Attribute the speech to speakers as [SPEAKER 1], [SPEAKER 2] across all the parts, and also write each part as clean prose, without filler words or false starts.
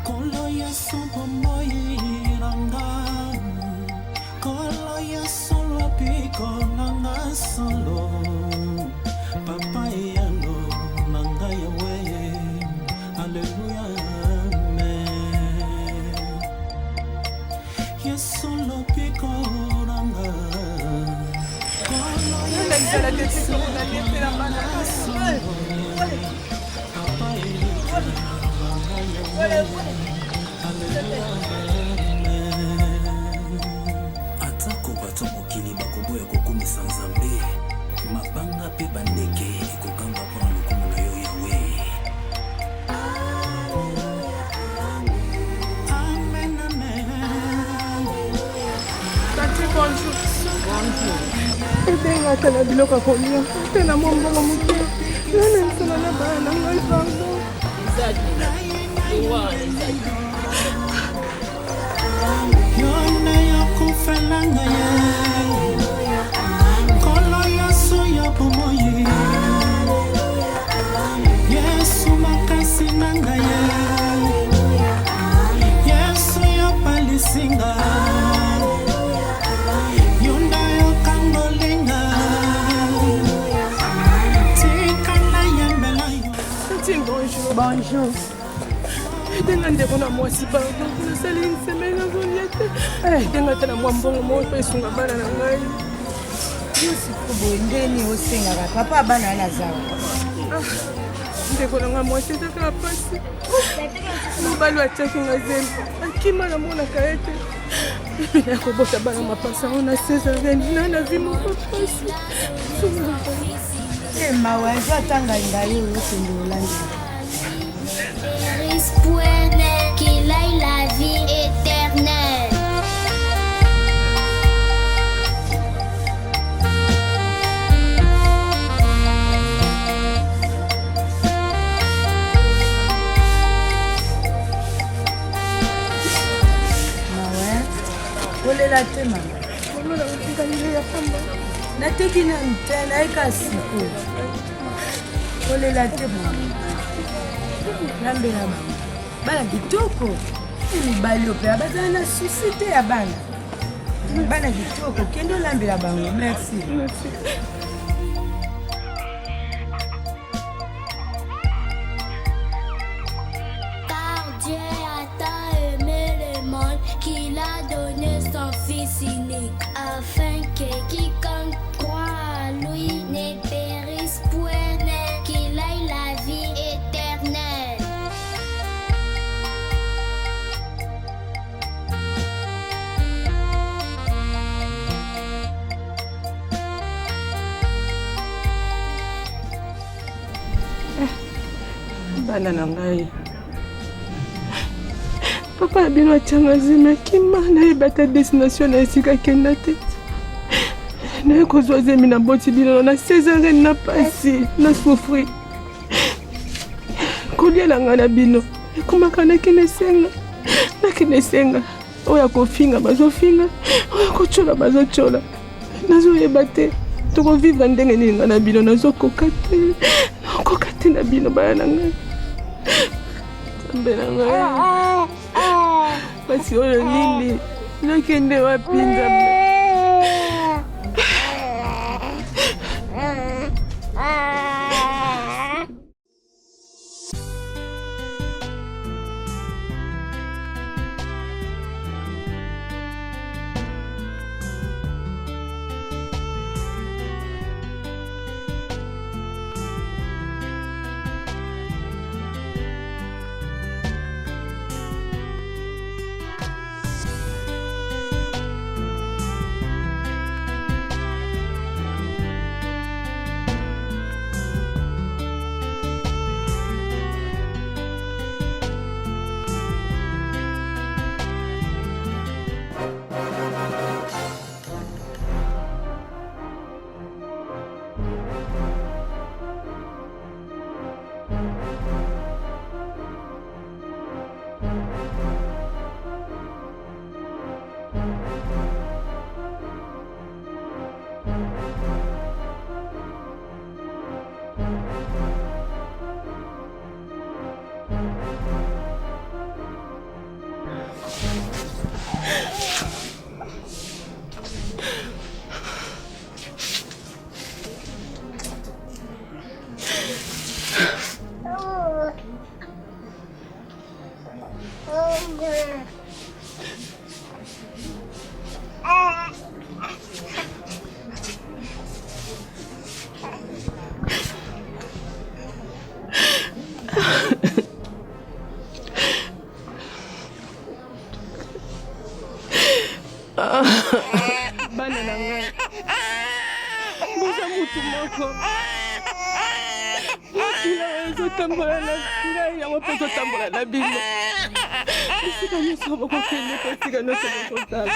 [SPEAKER 1] Kolo Yesu bomoi na nga, Kolo Yesu lobiko na nga solo, Papa eyano na nga Yawe, Alleluia amen. Yesu lobiko na nga, Kolo Yesu solo, Papa eyano na nga Yawe, Alleluia amen.
[SPEAKER 2] Atako bato ya mokili bakoboya kokumisa Nzambe, mabanga mpe bandeke ekoganga mpo na lokumu na yo, Yawe.
[SPEAKER 1] Amen, amen.
[SPEAKER 3] Tati, bonjour. Ebengaka na biloko ya kolia te na mwa mbongo moke nga na misala na bana na ngai, pardon.
[SPEAKER 1] Yo nde yokufelanga ye, Nkolo Yesu ya bomoi, Yesu makasi na ngai ye, Yesu yopalisinga, yo nde yokangolinga, tika nayembela yo.
[SPEAKER 3] Tati, bonjour.
[SPEAKER 4] Bonjour.
[SPEAKER 3] Edenga ndeko na mwasi, pardon, nasali une semaine nazolia te. Edenga ata na mwa mbongo moko mpe esunga bana na ngai.
[SPEAKER 4] Yo siko boye ndeni osengaka papa bana wana azawa?
[SPEAKER 3] Ah, ndeko na ngai mwasi, eza kaka mpasi. Mobali oyo atiaki nga zemi akima, namonaka ye te. Ya kobota bana mapasa oyo na césarienne na vie moko mpasi.
[SPEAKER 4] E mawa, ezo ata ngai ngai oyo okende olandela.
[SPEAKER 5] Point, mais qu'il ait la vie éternelle.
[SPEAKER 4] Mawa, kolela te mama.
[SPEAKER 3] Mama, nakotika nde ya pamba.
[SPEAKER 4] Nateki nanu te, nayeka sikoyo. Kolela te mama, nambela bango bana kitoko. E mibali oyo mpe bazala na souci te ya bana. Bana kitoko, kende olambela bango. Merci.
[SPEAKER 3] Merci.
[SPEAKER 5] Car Dieu a tant aimé le monde qu'il a donné son Fils unique, afin que quiconque croit à lui ne périsse point, mais qu'il ait la vie éternelle.
[SPEAKER 3] Bana na ngai, papa na bino atianga zemi, akima, nayeba ata destination na esika akenda te. Naye kozwa zemi, naboti bino na césarienne, na pasi, na souffrir. Koliela ngai na bino ekomaka nakende esenga, nakende esenga. Oyo akofinga bazofinga, oyo akotyola bazotyola. Nazoyeba te tokovivre ndenge nini ngai na bino. Nazokoka te, nakoka te na bino bana na ngai. Nzambe na ngai, pasi oyo nini? Nakende wapi, Nzambe? Bana na ngai, boza mutu moko, makila oyo ezotambola na ngai yango mpe ezotambola na bino. Esika nyonso bokokende mpe esika nyonso bokozala.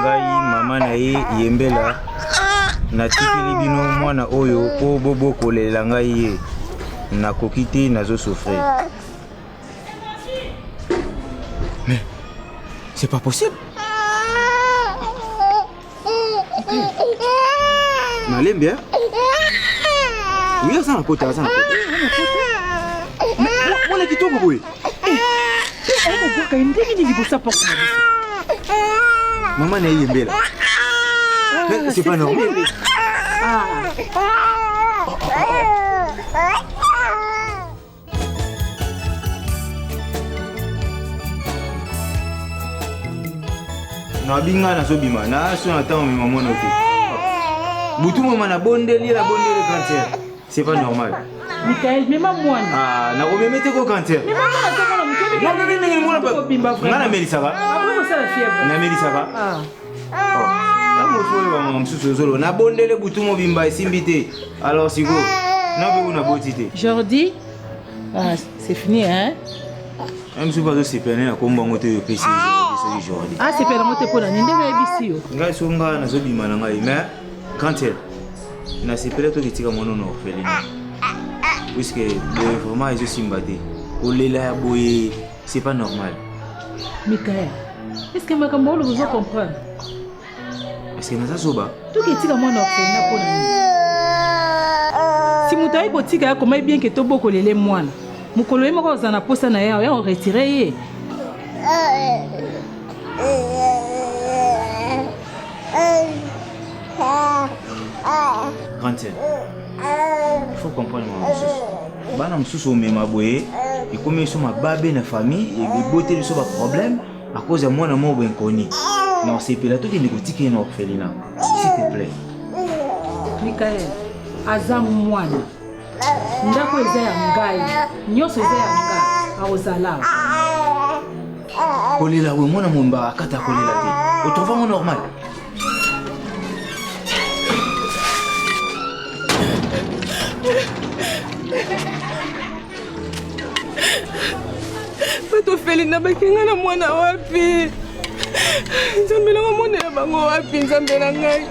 [SPEAKER 6] Ngai mama na ye Yembela, natikeli bino mwana oyo mpo bobokolela ngai ye. Nakoki te, nazo souffrir. Mais c'est pas possible. Malembe, hein? Oui, aza na pota, aza na pota. Mwana kitoko boye.
[SPEAKER 3] Okobwaka ye ndenge nini liboso ya porte na biso?
[SPEAKER 6] Mama na ye yembela. Mais c'est pas normal.
[SPEAKER 3] Ah.
[SPEAKER 6] Nabi ngai nazobima na so na ntango mema mwana te butu mama nabondeli ye nabondeli grand sœur, c'est pas normal.
[SPEAKER 3] Michael, mema mwana.
[SPEAKER 6] Ah, nakomema te ko grand sœur.
[SPEAKER 3] Mema mwana te mwana moke.
[SPEAKER 6] Nakomi ndenge mwana
[SPEAKER 3] Kobimba vraiment.
[SPEAKER 6] Ngai namelisaka.
[SPEAKER 3] Akoki kosala fièvre.
[SPEAKER 6] Namelisaka.
[SPEAKER 3] Ah.
[SPEAKER 6] Ntango mosusu oyo bamama mosusu ozolo nabondele butu mobimba esimbi te, alors sikoyo nabe kuna boti te.
[SPEAKER 3] Jordi, ah, c'est fini hein?
[SPEAKER 6] Ye mosusu azosepela nde na kombo yango te oyo opesi soki Jordi.
[SPEAKER 3] Ah, sepela yango te mpo na nini ndenge ayebisi yo?
[SPEAKER 6] Ngai so ngai nazobima na ngai, mais grand sœur nasepela tokitika mwana na orphelinat, puisque boye vraiment ezosimba te, kolela ya boye c'est pas normal.
[SPEAKER 3] Michael, est-ce que makambo oyo ozo comprendre?
[SPEAKER 6] Est-ce que naza zoba?
[SPEAKER 3] Toki etika mwana orphelinat mpo na nini? Si moto ayi kotika ya komai bien ke tobokolele mwana, mokolo ye moko ozala na posa na ye ya oretire ye.
[SPEAKER 6] Grande sœur, il faut comprendre mama mosusu. Bana mosusu omema boye ekomi biso mababe na famille, eboteli biso baproblème à cause ya mwana moko boye inconnu. Na osepela tokende kotika ye na orphelinat, s'il te plaît.
[SPEAKER 3] Michael, aza mwana. Ndako eza ya ngai, nyonso eza ya ngai, akozala awa.
[SPEAKER 6] Kolela boye mwana momba akata kolela te. Otrouve yango normal?
[SPEAKER 3] Bato Felina bakenga na mwana wapi? Nzambe na omonela bango wapi? Nzambe na ngai,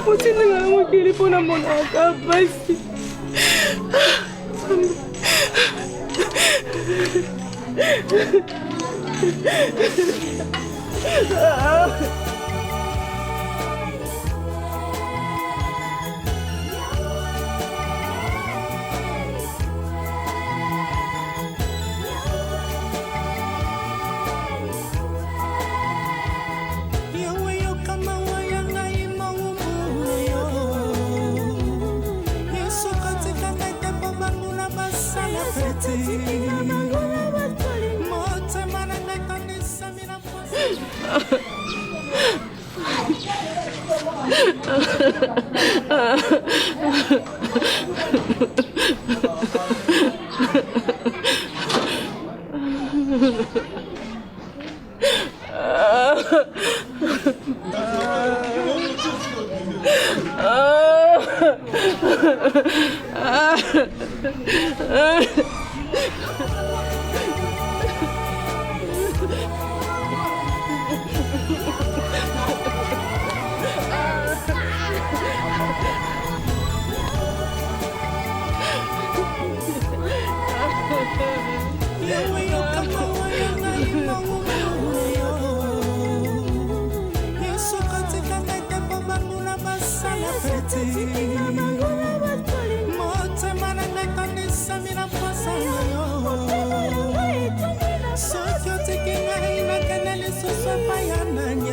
[SPEAKER 3] otindinga na mokili mpo na monaka mpasi.
[SPEAKER 1] Yawe yoka mawa ya ngai mowumbu na yo Yesu kotika ngai te mpo banguna basala feti motema na ngai etondisami na mposa. Motema na ngai etondisami na mposa na yo soki otiki ngai nakende lisusu epai ya nani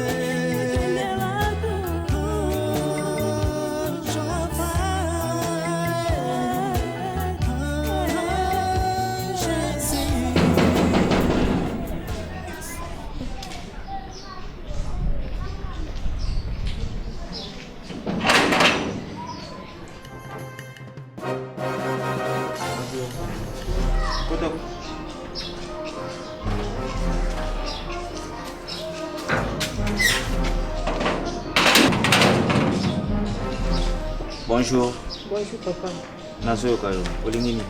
[SPEAKER 6] Bonjour.
[SPEAKER 3] Bonjour papa.
[SPEAKER 6] Nazoyoka yo. Olingi nini?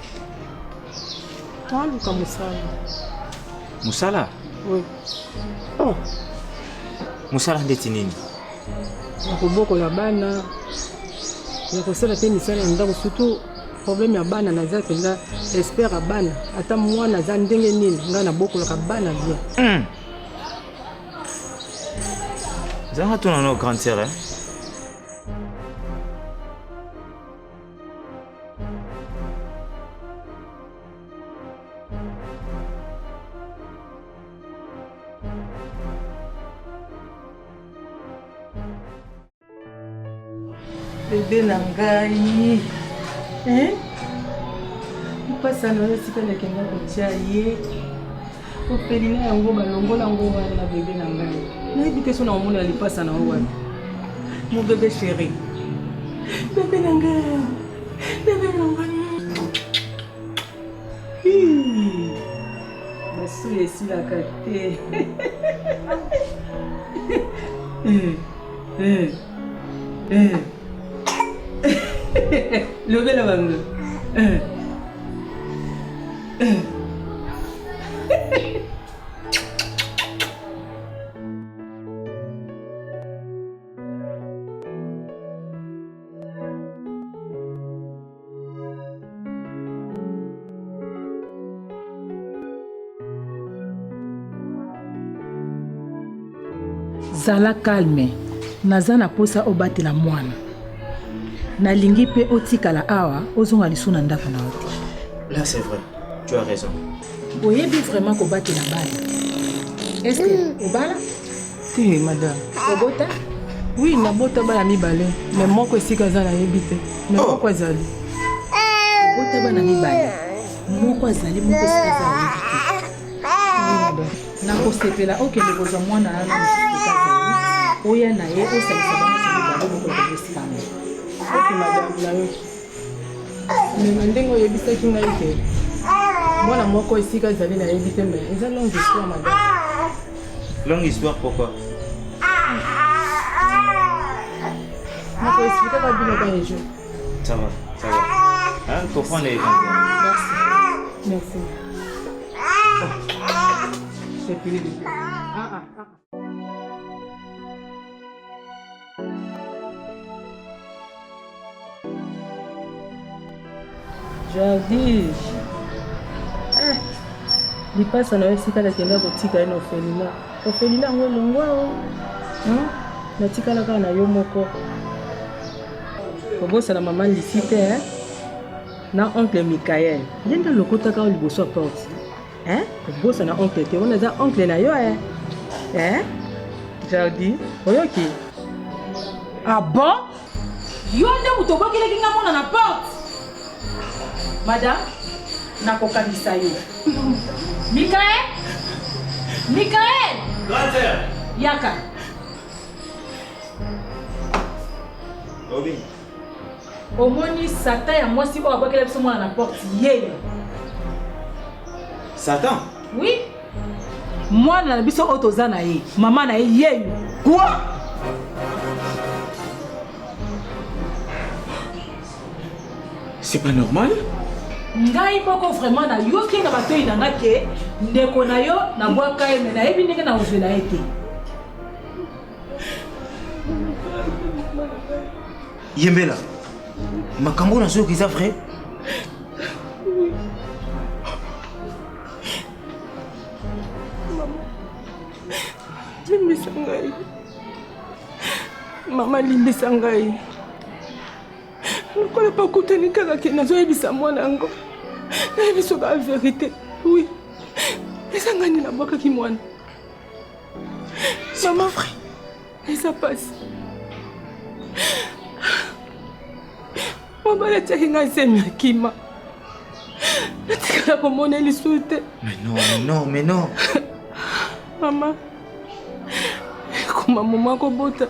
[SPEAKER 3] Naluka mosala.
[SPEAKER 6] Mosala?
[SPEAKER 3] Oui.
[SPEAKER 6] Oh. Mosala ndeti nini?
[SPEAKER 3] Ya kobokola bana, ya kosala mpe misala ya ndako, surtout problème ya bana. Naza mpenza expert ya bana, ata mwana aza ndenge nini, ngai nabokolaka bana bien.
[SPEAKER 6] Zanga tuna no grande sœur, hein?
[SPEAKER 3] Bebe na ngai eh? Mpasa na yo esika nakenda kotia ye ofelina yango balongola yango wana. Bebe na ngai, nayebi te so na omona lipasa na yo wapi. Mon bébé chéri, bebe na ngai, bebe na ngai, basuya esilaka te. Lobela bango.
[SPEAKER 7] Zala calme, naza na posa obatela mwana. Nalingi mpe otikala awa, ozonga lisusu na ndako na yo te.
[SPEAKER 6] Là c'est vrai, tu as raison.
[SPEAKER 7] Oyebi vraiment kobatela bana. Est-ce que obala?
[SPEAKER 3] Te madame.
[SPEAKER 7] Obota?
[SPEAKER 3] Oui, nabota bana mibale, mais moko esika aza nayebi te. Mais
[SPEAKER 6] Oh.
[SPEAKER 3] moko azali.
[SPEAKER 7] Obota bana mibale, moko azali, moko esika aza ayebi te.
[SPEAKER 3] Oui, madame.
[SPEAKER 7] Nakosepela okende kozwa mwana wana mosusu ete azali, oya na ye, osangisa bango nyonso mibale bokola bango esika moko.
[SPEAKER 3] Ok madame, nayoki. Mais na ndenge oyebisaki ngai ke mwana moko esika azali nayebi te, mais eza longue histoire madame.
[SPEAKER 6] Longue histoire pourquoi?
[SPEAKER 3] Nakoexplikaka bino kaka un jour.
[SPEAKER 6] Ça va, ça va. Hein, comprendre les
[SPEAKER 3] Merci. Merci. C'est fini. Ah, ah, ah. Jordi. Eh, lipasa na yo esika nakenda kotika ye na ofelina. Ofelina yango elongwa o. Hmm? Natikala kaka na yo moko. Kobosana mama Lisi te, eh? Na oncle Michael. Ye nde alokotaka yo liboso ya porte. Eh? Kobosana oncle te, wana eza oncle na yo eh. Eh? Jordi, oyoki?
[SPEAKER 7] Ah bon? Yo nde moto obwakelaki nga mwana na porte? Madame, nakokangisa yo. Mikael? Mikael! Yaka.
[SPEAKER 6] Obi.
[SPEAKER 7] Omoni satan ya mwasi oyo abwakela biso mwana na porte yeyo.
[SPEAKER 6] Satan?
[SPEAKER 7] Oui. Mwana na biso oyo toza na ye, mama na ye yeyo.
[SPEAKER 6] Quoi? C'est pas normal?
[SPEAKER 7] Ngai moko vraiment nayoki na matoi na nga ke ndeko na yo nabwaka ye me nayebi ndenge nakozwela ye te.
[SPEAKER 6] Yembela, makambo nazoyoka eza vrai?
[SPEAKER 3] Limbisa ngai. Mama limbisa ngai. Lokola bakutani kaka ke nazoyebisa mwana yango. Nayebi soki a verite. Oui. Eza ngai nde nabwakaki mwana. Mama, eza pasi. Mobali atiaki ngai zemi akima. Natikala komona ye lisusu te.
[SPEAKER 6] Mais non, mais non, mais non.
[SPEAKER 3] Mama, ekoma moma kobota.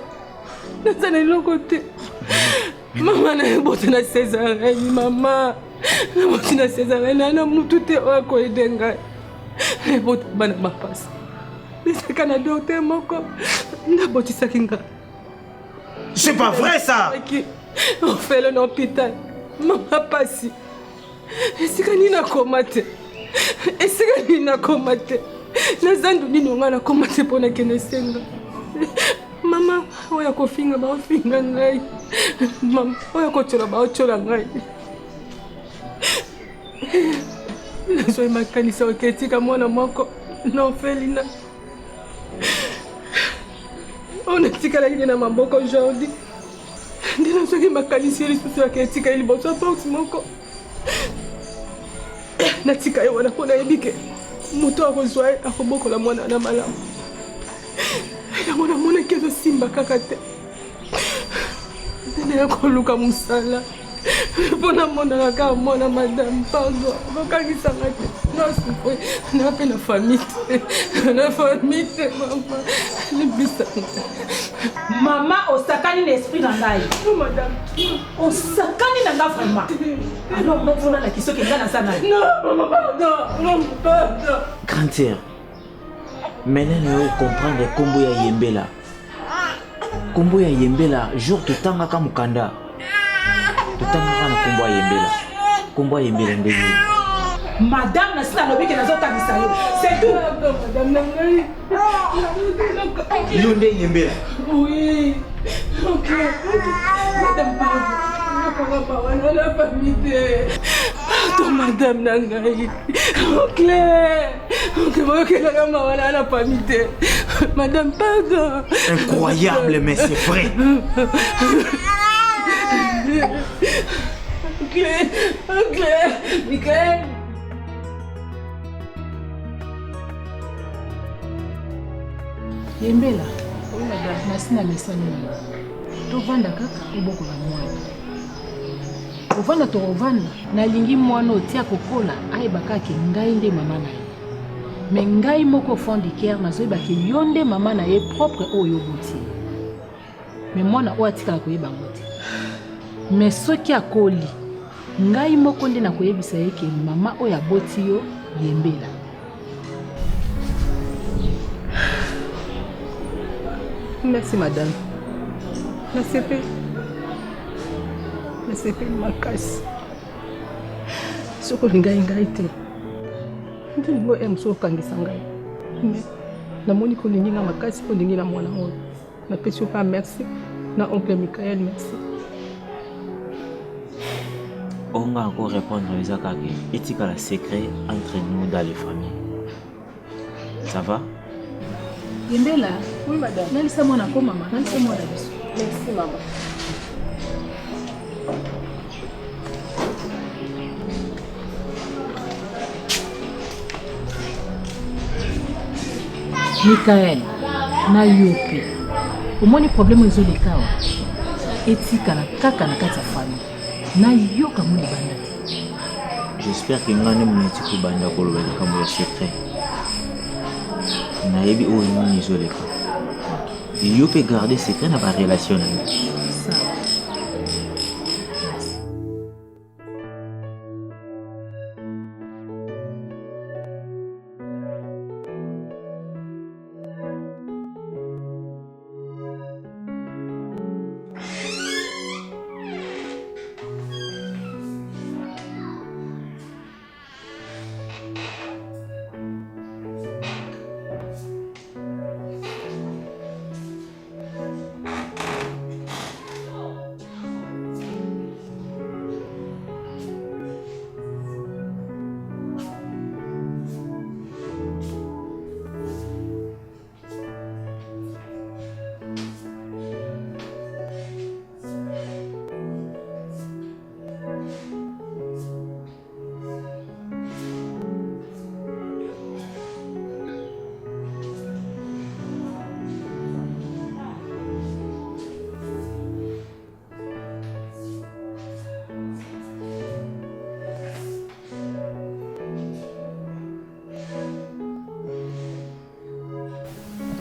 [SPEAKER 3] Naza na eloko te. Mama naboti na césarienne, mama. Naboti na césarienne, na mutu te oyo akoyede ngai. Nabota bana mapasa. Ezalaka na docteur moko nabotisaki ngai.
[SPEAKER 6] C'est pas vrai ça!
[SPEAKER 3] Ofele na hôpital. Mama pasi. Esika nini nakoma te? Esika nini nakoma te? Na zandu nini ngai nakoma te mpo nakende senga? Mama oyo akofinga baofinga ngai. Mama oyo akotyola baotyola ngai. Nazwai makanisi oketika mwana moko na orphelinat. Oyo natikalaki nde na maboko Jordi. Nde nazwaki makanisi ye lisusu yake etikali liboso ya porte moko. Natika ye wana mpo nayebi ke moto akozwa ye akobokola mwana wana malamu. Yango namonaki ezosimba kaka te. Nde naya koluka mosala mpo namonaka kaka mwana madame. Pardon, kokangisanga te. Nasufri na mpe na famille te, na famille te mama, limbisanga.
[SPEAKER 7] Mama osakani na esprit na ngai.
[SPEAKER 3] Non madame.
[SPEAKER 7] Osakani na ngai vraiment. Alors moko na kisoki ngai naza na.
[SPEAKER 3] Non mama pardon, non pardon.
[SPEAKER 6] Grande sœur, maintenant na yo comprendre kombo ya Yembela. Kombo ya Yembela jour totangaka mokanda. Totangaka na kombo ya Yembela. Kombo ya Yembela ndenge nini?
[SPEAKER 7] Madame nasi nalobi ke nazokangisa yo. C'est tout.
[SPEAKER 3] Madame na ngai.
[SPEAKER 6] Yo nde Yembela.
[SPEAKER 3] Oui. Ok. Madame pardon. Nakanga mawa na la famille te. Pardon madame na ngai. Oncle. Oncle boyokelaka mawa na la famille te. Madame pardon.
[SPEAKER 6] Incroyable mais c'est vrai.
[SPEAKER 3] Oncle. Oncle. Michael.
[SPEAKER 7] Yembela, nasi na mesani na yo. Tovanda kaka obokola mwana. Kovanda tokovanda, nalingi mwana oyo tia kokola ayeba kaka ke ngai nde mama na ye. Mais ngai moko au fond du cœur nazoyeba ke yo nde mama na ye propre oyo oboti ye. Mais mwana oyo atikala koyeba yango te. Mais soki akoli, ngai moko nde nakoyebisa ye ke mama oyo aboti yo yembela.
[SPEAKER 3] Merci madame. Nasepeli. Nasepeli makasi. Soki olingaki ngai te, nde olingi oya mosusu okangisa ngai. Mais namoni ko olingi ngai makasi mpe olingi na mwana oyo. Napesi yo kaka merci na oncle Michael merci.
[SPEAKER 6] Oyo nga nako répondre eza kaka etikala secret entre nous dans les familles. Ça va?
[SPEAKER 7] Yembela.
[SPEAKER 3] Oui madame.
[SPEAKER 7] Nalisa mwana ko mama, nalisa mwana biso.
[SPEAKER 3] Merci mama.
[SPEAKER 7] Michael, na yo mpe omoni problème ezoleka awa etikala kaka na kati ya famille nayoka ngo libanda te.
[SPEAKER 6] J'espère que nga nde moneti kobanda koloba likambo ya secret. Nayebi oyo nini ezoleka. Yo mpe garde secret na ba relation na yo.
[SPEAKER 7] Sawa.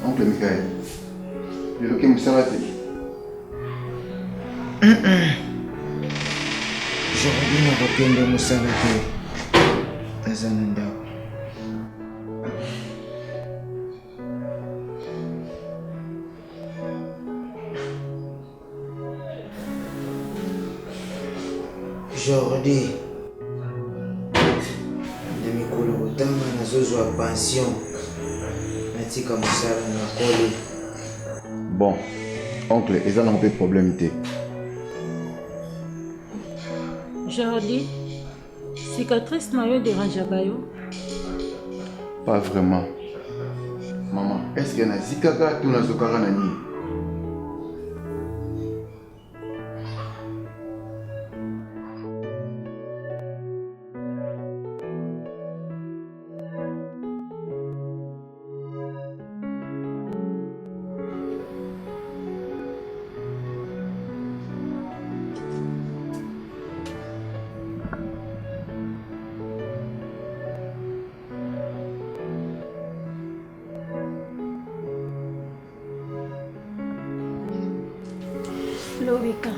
[SPEAKER 8] Oncle Michael, lelo ke mosala te.
[SPEAKER 6] Jordi nakokende mosala te, naza na ndako. Jordi, na mikolo kotanga nazozwa pension, natika mosala nakoli.
[SPEAKER 8] Bon, oncle, eza nango mpe problème te.
[SPEAKER 9] Jordi, cicatrice na yo derangeaka yo?
[SPEAKER 8] Pas vraiment. Maman, est-ce que nazikaka to nazokaka na nini?
[SPEAKER 5] Lorika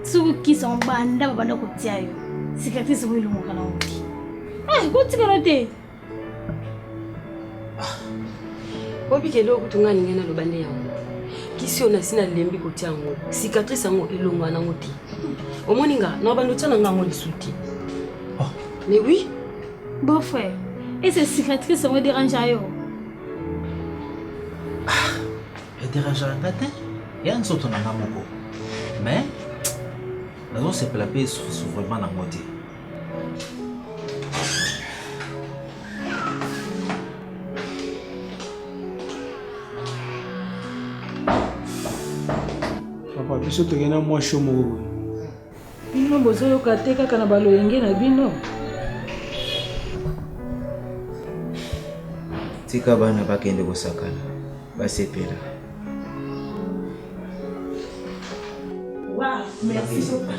[SPEAKER 5] soki kisa obanda babanda kotia yo cicatrice oyo elongwaka nango te eh, kotikala te
[SPEAKER 4] Obika eloko kutu ngai nalingi naloba nde yango kisi oyo nasi nalembi kotia yango cicatrice yango elongwa nango te omoni nga na bando otya na nga yango lisu te oh. mais oui
[SPEAKER 5] beau frère ese cicatrice yango ederange yo
[SPEAKER 2] ah, ederangeaka nga te ya nzoto na nga moko mais nazosepela mpe souffrement nango te
[SPEAKER 10] Papa, biso tokende na mwa show moko boye.
[SPEAKER 7] Bino bozoyoka te kaka na baloyenge na bino.
[SPEAKER 6] Tika bana bakende kosakana, basepela.
[SPEAKER 3] Wow, merci papa.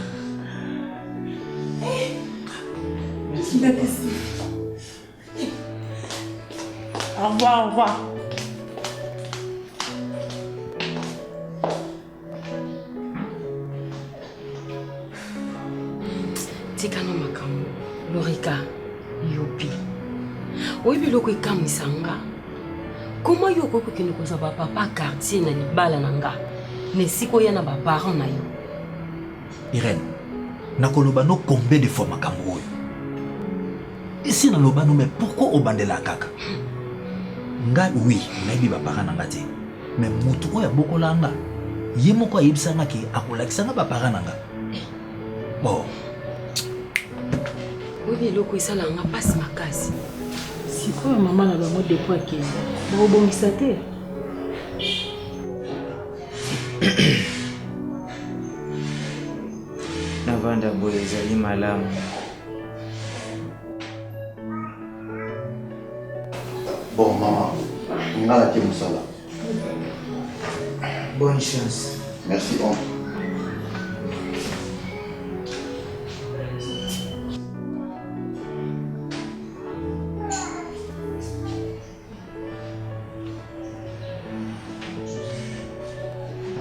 [SPEAKER 3] Merci. Au revoir, au revoir.
[SPEAKER 4] tika na makambo lorika yopi oyebi eloko ekamwisa nga koma
[SPEAKER 11] Comment yo okoki kokende kozwa ba papa quartier na libala na nga na esika oya na ba parents na yo?
[SPEAKER 2] Irène, nakoloba no combien de fois makambo oyo? Esi naloba no mais pourquoi obandela kaka? Nga oui, nayebi ba parents na nga te. Mais mutu oyo abokola nga, ye moko ayebisa nga ke akolakisa nga ba parents na nga. Bon.
[SPEAKER 11] Oyebi eloko esalaka nga mpasi makasi.
[SPEAKER 7] Sikoyo mama na bango depuis akende bakobongisa te?
[SPEAKER 6] Navanda boye ezali malamu.
[SPEAKER 8] Bon mama, nga nake mosala.
[SPEAKER 6] Bonne chance.
[SPEAKER 8] Merci oncle.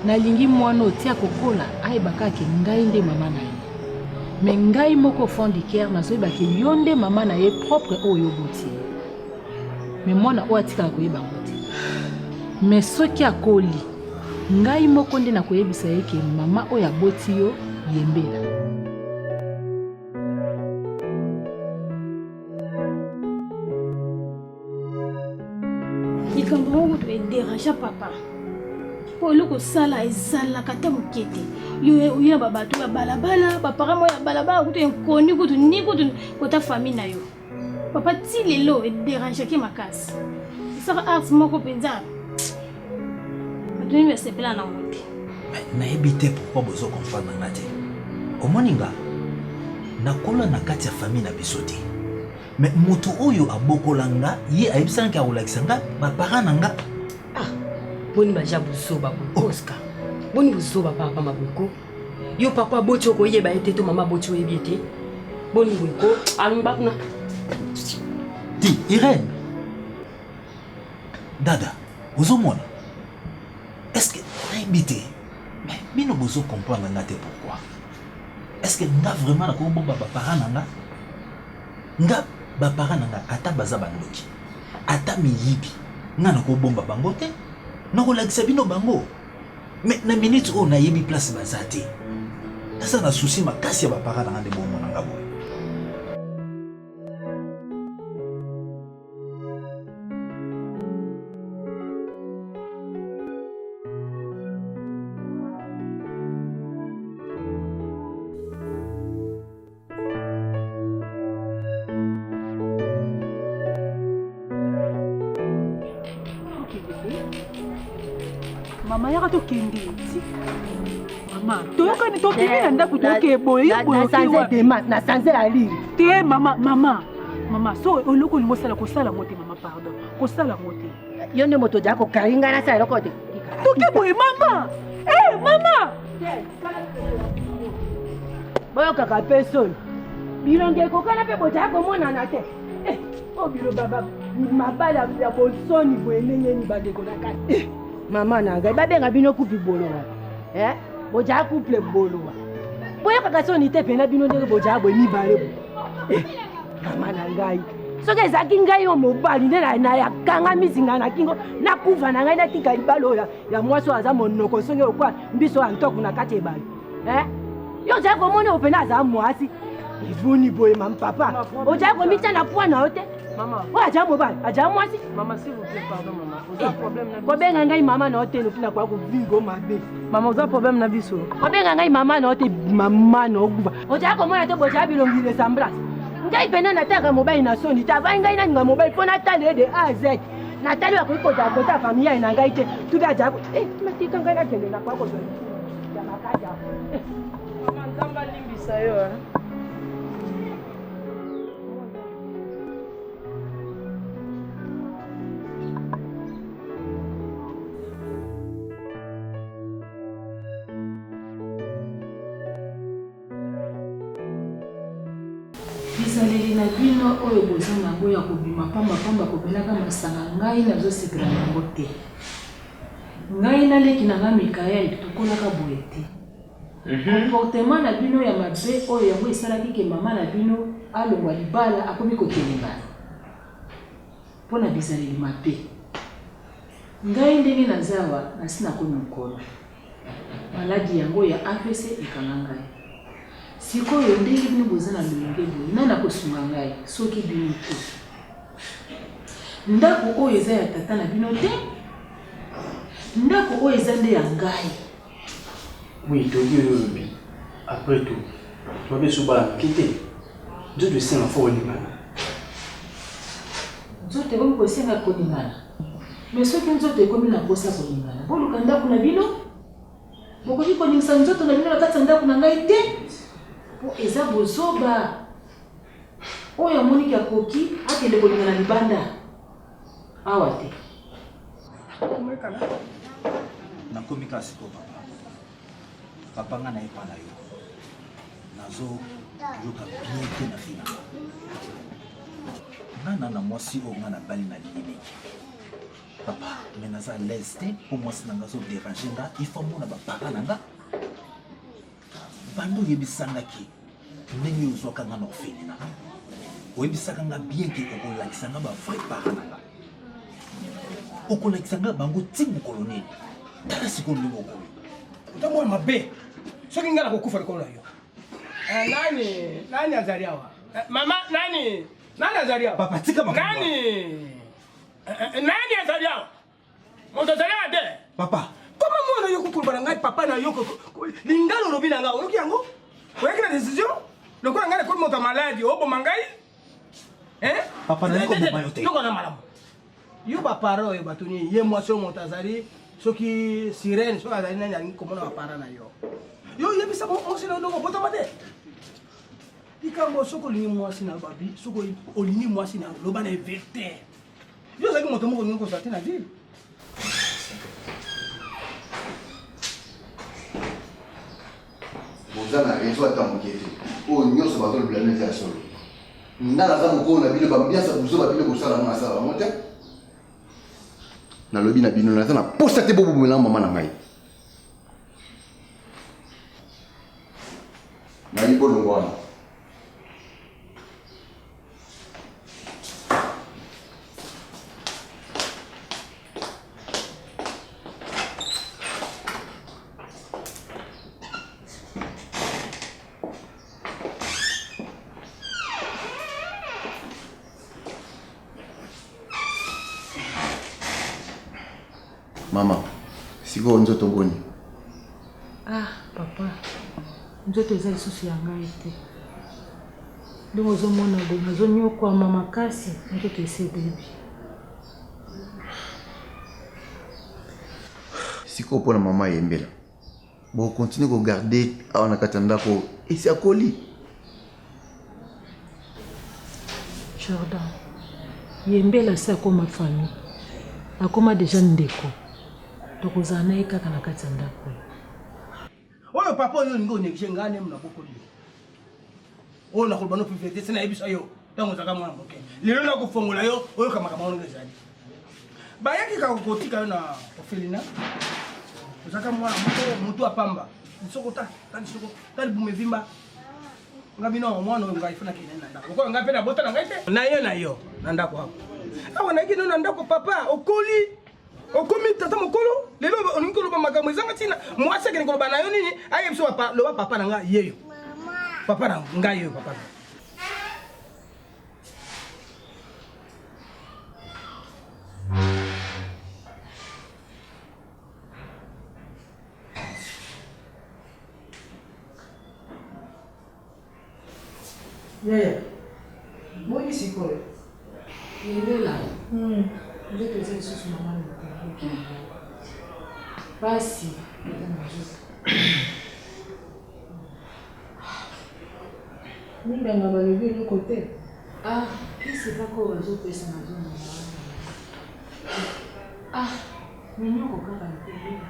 [SPEAKER 7] Nalingi mwana oyo ti akokola ayeba kaka ke ngai nde mama na ye. Mais ngai moko au fond du cœur nazoyeba ke yo nde mama na ye propre oyo oboti ye. Mais mwana oyo atikala koyeba yango te. Mais soki akoli, ngai moko nde nakoyebisa ye ke mama oyo aboti yo yembela.
[SPEAKER 12] Likambo moko kutu ederangea papa mpo eloko osala ezalaka ata moke te. Yo oye na babato ya balabala, bapara moko ya balabala kutu inkoni kutu ni kutu kota famille na yo. Papa ti lelo ederangeaki makasi. Esaka art moko mpenza bato nini basepela na yango te.
[SPEAKER 2] Nayebi te pourquoi bozo comprendre nga te. Omoni nga nakola na kati ya famille na biso te. Mais mutu oyo abokola nga ye ayebisa nga ke akolakisa nga ba parents na nga.
[SPEAKER 11] Ah, boni baja buzoba boye oh. Oscar. Boni buzoba papa maboye ko. Yo papa aboti okoyeba ye te to mama aboti oyebi ye te. Boni boye ko alongba kuna.
[SPEAKER 2] Ti Irène. Dada, ozomona? Est-ce que nayebi te? Mais bino bozo comprendre nga te pourquoi? Est-ce que nga vraiment nakoki bomba ba parents na nga? Nga ba parents na nga ata baza ba ndoki, ata miyibi, nga nako bomba bango te. Nakolakisa bino bango. Mais na minute oyo nayebi place baza te. Naza na souci makasi ya ba parents na nga nde bomona nga boye.
[SPEAKER 3] Mama yaka tokende ti mama toyokani tobimi na ndako toyoke boye
[SPEAKER 4] na sanze ya lili
[SPEAKER 3] te mama mama mama so eloko olingi osala kosala yango te mama pardon kosala yango te
[SPEAKER 4] yo nde moto ojaa kokangi ngai nasala eloko te
[SPEAKER 3] toke boye mama e eh, mama
[SPEAKER 4] boyokaka mpe soni bilongi ekokana mpe bojaa komonana te eh, oyo biloba mabala ya bosoni boye ndenge nini bandeko na kati eh, mama na ngai babenga bino kupi bolowa eh? bojaa couple bolowa boyokaka soni te mpena bino ndenge bojaa boye mibale bo eh, mama na ngai soki ezalaki ngai yo mobali nde nakangami zinga na kingo nakufa na ngai natika libala oyo ya mwasi oyo aza monoko songe okwa mbiso ya ntoko na kati ebale eh? yo ozali komona oyo mpena aza mwasi eboni boye mama papa ozali komitya na pwa na yo te oyo aja mobali aja mwasi eh, kobenga ngai mama na yo te noki nakoya kovingo mabe
[SPEAKER 3] mama oza problème na biso
[SPEAKER 4] kobenga ngai mama na yo te mama na okufa ozali komona te bozali bilongi ressemblance ngai mpena nataka mobali na soni te avai ngai nalinga mobali mpo natala ye de a z natali akoki kozala kota famille na ngai te tubi azala eh, matika ngai nakende nakoya kozwa ya makasi eh.
[SPEAKER 3] Nzambe alimbisa yo eh.
[SPEAKER 7] Bizaleli na bino oyo boza na yango ya kobima pamba pamba komelaka masanga ngai nazo sepela na yango te. Ngai na leki na ngai Michael tokolaka boye te. Comportement na bino ya mabe oyo yango esalaki ke mama na bino alongwa libala akomi kotelengana mpo na bizaleli mabe. Ngai ndenge naza awa nasi nakomi mokolo. Maladi yango ya avc ekanga ngai. Sikoyo ndenge bino boza na loyenge boye nani akosunga ngai soki bino te? Ndako oyo eza ya tata na bino te, ndako oyo eza nde ya ngai.
[SPEAKER 10] Oui, toyoki oyo olobi. Après tout, toza biso bana mike te. Nzoto esenga fo kolingana.
[SPEAKER 7] Nzoto ekomi kosenga kolingana. Mais soki nzoto ekomi na posa kolingana, boluka ndako na bino. Bokoki kolingisa nzoto na bino na kati ya ndako na ngai te, po eza bozoba. Oyo amoni ke akoki, akende kolingana libanda. Awa te.
[SPEAKER 2] Nakomi kaka sikoyo papa. Papa nga na epa na yo. Nazo yoka bien te na vie na nga. Nga na na mwasi oyo nga nabali nalingi mingi. Papa, mais naza à l'aise te mpo mwasi na nga azo déranger nga, il faut amona ba parents na nga. Banda oyebisangaki ndenge ozwaka nga na orphelinat, oyebisaka nga bien ke okolakisa nga ba vrai parents na nga, okolakisa nga bango ti mokolo nini? Tala sikoyo ndenge okomi.
[SPEAKER 13] Oza mwana mabe, soki nga nakokufa likolo na yo. Eh, nani nani azali awa? Eh, mama nani nani azali awa?
[SPEAKER 2] Papa tika makambo.
[SPEAKER 13] Nani eh, nani azali awa? Moto azali awa te.
[SPEAKER 2] Papa.
[SPEAKER 13] Koma mwana yo kokoloba na ngai papa na yo lingala olobi na ngai oyoki yango? Oyaki na decision? Lokola ngai nakomi moto ya maladi oboma ngai? Eh?
[SPEAKER 2] Papa nalingi koboma yo te.
[SPEAKER 13] Yoka na malamu. Yo ba parents oyo bato nini ye mwasi oyo moto azali soki sirène soki azali nani alingi komona ba parents na yo. Yo oyebisa mwasi na yo ndenge obotama te. Likambo soki olingi mwasi na yo babi soki olingi mwasi na yo loba na ye verite. Yo ozalaki moto moko olingi kozala te na ville.
[SPEAKER 8] Boza na raison ata moke te. Oyo nyonso bazolobela bino eza ya solo. Nga naza mokolo na bino, bambiance ya buzoba bino bosala nga nasala bango te. Nalobi na bino naza na posa te bobomela mama na ngai. Nayi bolongo wana. Mama, sikoyo nzoto boni?
[SPEAKER 7] Ah, papa, nzoto eza lisusu ya ngai te. Ndenge ozomona boye nazonyokwama makasi, nzoto esi ebebi.
[SPEAKER 8] Sikoyo mpo na mama Yembela, bokontinue kogarde awa na kati ya ndako esi akoli.
[SPEAKER 7] Jordan, Yembela asi akoma famille, akoma deja ndeko, tokozala na ye kaka na kati ya ndako oyo.
[SPEAKER 13] Oyo papa oyo olingi onéglige ngai nde nabokoli yo. Oyo nakoloba no privilège se nayebisa yo ntango ozalaka mwana moke. Lelo nakofongola yo oyoka makambo yango ndenge ezali. Bayaki kaka kotika yo na orphelinat. Ozalaka mwana moko motu apamba. Lisoko ta, ta lisoko, ta libumu evimba. Nga bino mwana oyo ngai funa kende na ndako. Lokola ngai mpe nabota na ngai te. Na ye na yo na ndako awa. Awa nayaki no na ndako papa okoli. Okomi tata mokolo lelo olingi koloba makambo ezanga ntina. Mwasi akende koloba na yo nini? Aye biso papa, loba papa na ngai yeyo. Papa na ngai yeyo papa na.
[SPEAKER 7] Yaya, boni sikoyo? Yebela, nzoto eza lisusu mama na mokongo. Pasi eza na nzoto.
[SPEAKER 3] Minganga balobi eloko te?
[SPEAKER 7] Ah, kisi kaka oyo bazopesa nazomela wana. Ah, minyoko kaka likolo.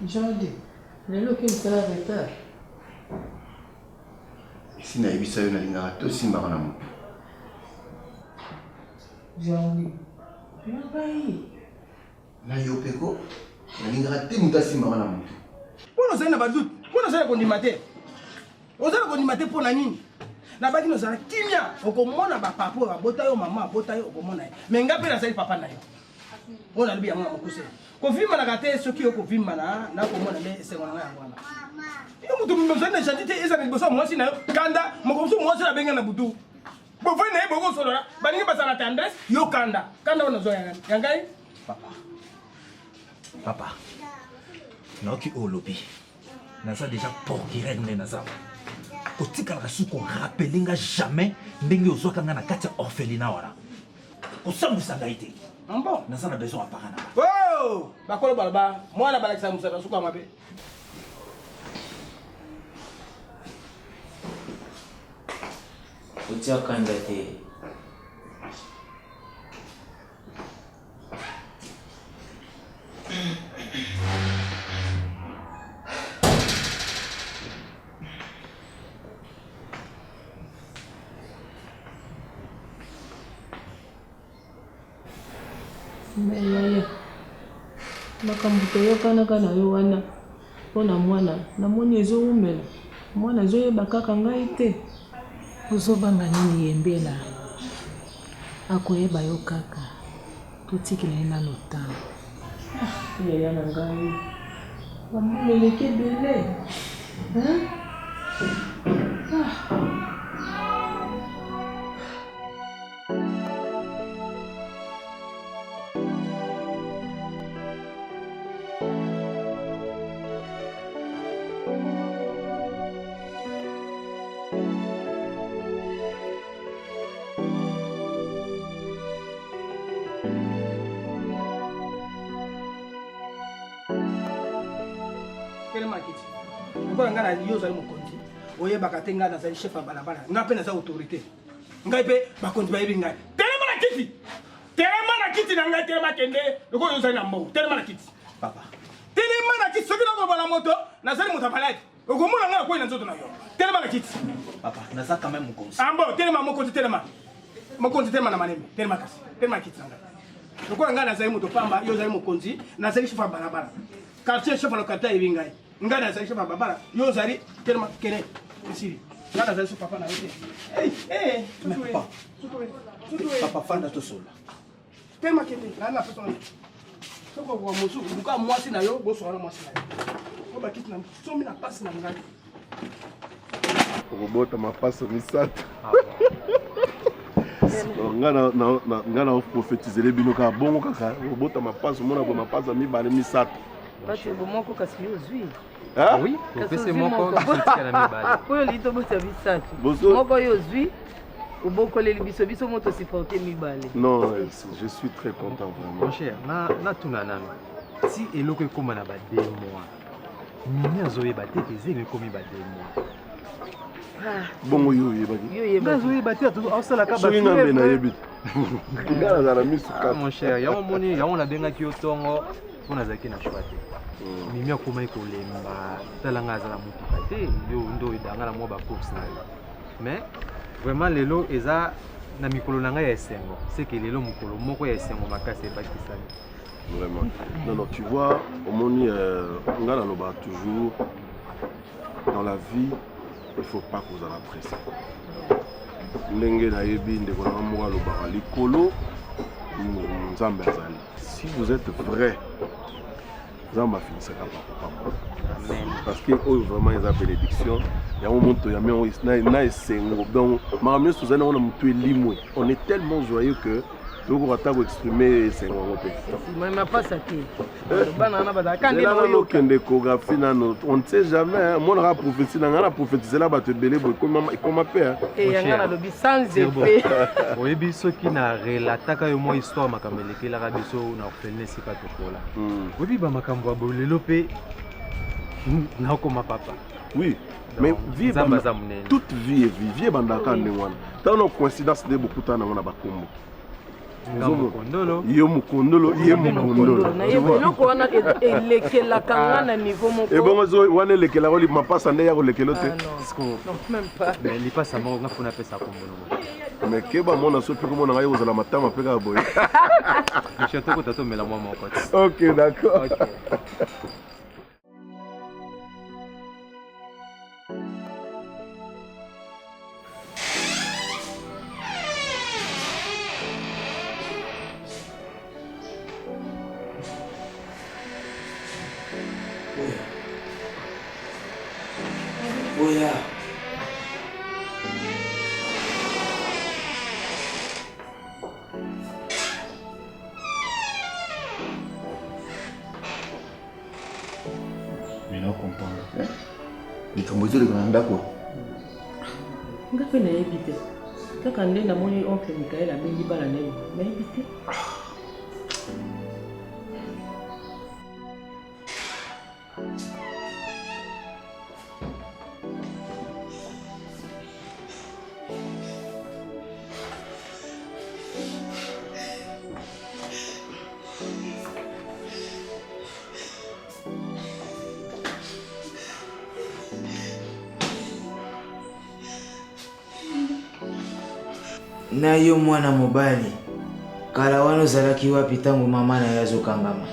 [SPEAKER 3] Jordi, lelo oke mosala retard?
[SPEAKER 8] Esi nayebisa yo nalingaka te osimbaka na moto.
[SPEAKER 3] Jordi, na ngai.
[SPEAKER 8] Na yo mpe ko, nalingaka te moto asimbaka na moto.
[SPEAKER 13] Mpo na ozali na ba doute, mpo na ozali na kondima te. Oza na kondima te mpo na nini? Nabaki nozala kimia, okomona ba papa oyo babota yo, mama abota yo, okomona ye. Mais nga mpe nazali papa na yo. Oyo nalobi yango na mokuse. Kovimbanaka te soki okovimbana nakomona nde esengo na ngai yango wana. Yo moto ozali na gentil te ezala liboso ya mwasi na yo kanda moko mosusu mwasi na abenga na butu. Bovandi na ye bokosolola balingi bazala tendresse yo kanda kanda wana ozwa ya ngai.
[SPEAKER 2] Papa. Papa. Nayoki oyo olobi. Naza deja procureur nde naza. Kotikalaka su korapele nga jamais ndenge ozwaka nga na kati ya orphelinat wana. Kosambwisa ngai te.
[SPEAKER 13] Ah bon?
[SPEAKER 2] Naza na besoin ya parent na nga.
[SPEAKER 13] Oh! Bakolo baloba mwana balakisa mosaka suka mabe.
[SPEAKER 6] Kotia kanda te.
[SPEAKER 3] Me yaya, makambo toyokanaka na yo wana mpo na mwana, namoni ezowumela. Mwana azoyeba kaka ngai te.
[SPEAKER 7] Ozobanga nini yembela akoyeba yo kaka totikela ye nano temps.
[SPEAKER 3] Ah, yaya na ngai bambula eleki ebele hein? Ah.
[SPEAKER 13] Telema kiti. Lokola ngai na yo ozali mokonzi, oyebaka te ngai nazali chef ya balabala, ngai mpe naza autorité. Ngai mpe bakonzi bayebi ngai. Telema na kiti. Telema na kiti na ngai, telema kende. Lokola yo ozali na mbongo, telema na kiti.
[SPEAKER 2] Papa.
[SPEAKER 13] Telema na kiti, soki nakobala moto, nazali moto ya maladi. Okomona ngai nakwei na nzoto na yo. Telema na kiti.
[SPEAKER 2] Papa, naza quand même mokonzi.
[SPEAKER 13] Ambo, ah, telema mokonzi, telema. Mokonzi telema na malembe, telema kasi. Telema na kiti na ngai. Lokola ngai nazali moto pamba, yo ozali mokonzi, nazali chef ya balabala. Quartier chef ya quartier ayebi ngai. Ngai nazali chef ya balabala, yo ozali telema kene. Esili. Ngai nazali so papa na yo te. Hey, hey,
[SPEAKER 2] Mais papa, papa fanda tosolola.
[SPEAKER 13] Telema kende, nani na pesa soki okoka mosusu luka mwasi na yo bosoka na mwasi na yo po bakiti na somi na pasi na ngai
[SPEAKER 8] okobota mapaso misato nga na prophétisele bino kaka bongo kaka obota mapaso omona boye mapaso ya mibale misato
[SPEAKER 4] moko kasi yo ozwi
[SPEAKER 8] Oui,
[SPEAKER 4] opesi moko totikala mibale. Oyo olingi tobota misato. Moko yo ozwi obokoleli biso biso mo tosupporte mibale.
[SPEAKER 8] Non, je suis très content vraiment.
[SPEAKER 14] Mon cher, na natuna nanu. Si eloko ekóma na ba deux mois, Mimi azoyeba te ke zemi ekomi ba deux mois.
[SPEAKER 8] Ah. Bongo yo oyebaki?
[SPEAKER 14] Nga azoyeba te aosalaka
[SPEAKER 8] soki nga mbe nayebi te. Nga nazala misu
[SPEAKER 14] kaka. Mon cher, yango omoni yango nabengaki yo tongo mpo nazalaki na choix te hmm. mimi akomaki kolemba tala ngai azala motuka te yo nde oyedanga na mwa bacourse na yo mais vraiment lelo eza na mikolo na ngai ya esengo seke lelo mokolo moko ya esengo makasi ebakisami
[SPEAKER 8] vraiment non non tu vois omoni euh, ngai nalobaka toujours dans la vie il faut pas kozala presse ndenge nayebi ndeko na ngai moko alobaka likolo nzambe azali Si vous êtes vrai, Nzambe afinisaka papa parce que oyo vraiment eza bénédiction yango moto ya miongo na esengo donc makambo nyonso tozali nango na motu elimwe on est tellement joyeux que tokoka ata koexprime esengo yango te
[SPEAKER 4] mapasa te bana wana bazalaka nde
[SPEAKER 8] nano okende échographie nano on ne sait jamais omonaka prophétie na ngai na prophétisela bato ebele boye ekoma mpe
[SPEAKER 4] yanga nalobi sans effet
[SPEAKER 14] oyebi soki na relataka yo mwa histoire makambo elekelaka biso na orpheline esika tokola hmm. oyebi bamakambo ya boye lelo mpe nakoma papa
[SPEAKER 8] oui mais vie toute vie est vie vie ebandaka ndenge wana ntango na coïncidence nde bokutana nango na bakombo yo mokondolo ye mokondolo
[SPEAKER 4] eloko wana elekelaka nga na niveau moko
[SPEAKER 8] ebongo zo wana elekelaka oli mapasa nde ya kolekelo te
[SPEAKER 4] ah,
[SPEAKER 14] lipasa moko nga fona apesa kombo
[SPEAKER 8] me keba mona so mpe komona ngai kozala matama mpe kaka boye
[SPEAKER 14] monsieur tokota tomela mwa moko
[SPEAKER 8] ok d'accord okay.
[SPEAKER 6] Nazoya.
[SPEAKER 15] Mais na comprendre te. Likambo ezoleka na ndako.
[SPEAKER 3] Nga mpe nayebi te. Kaka nde namoni oncle Michael abengi bana na ye. Nayebi te.
[SPEAKER 6] Na yo mwana mobali, kala wana ozalaki wapi ntango mama na yo azokangama?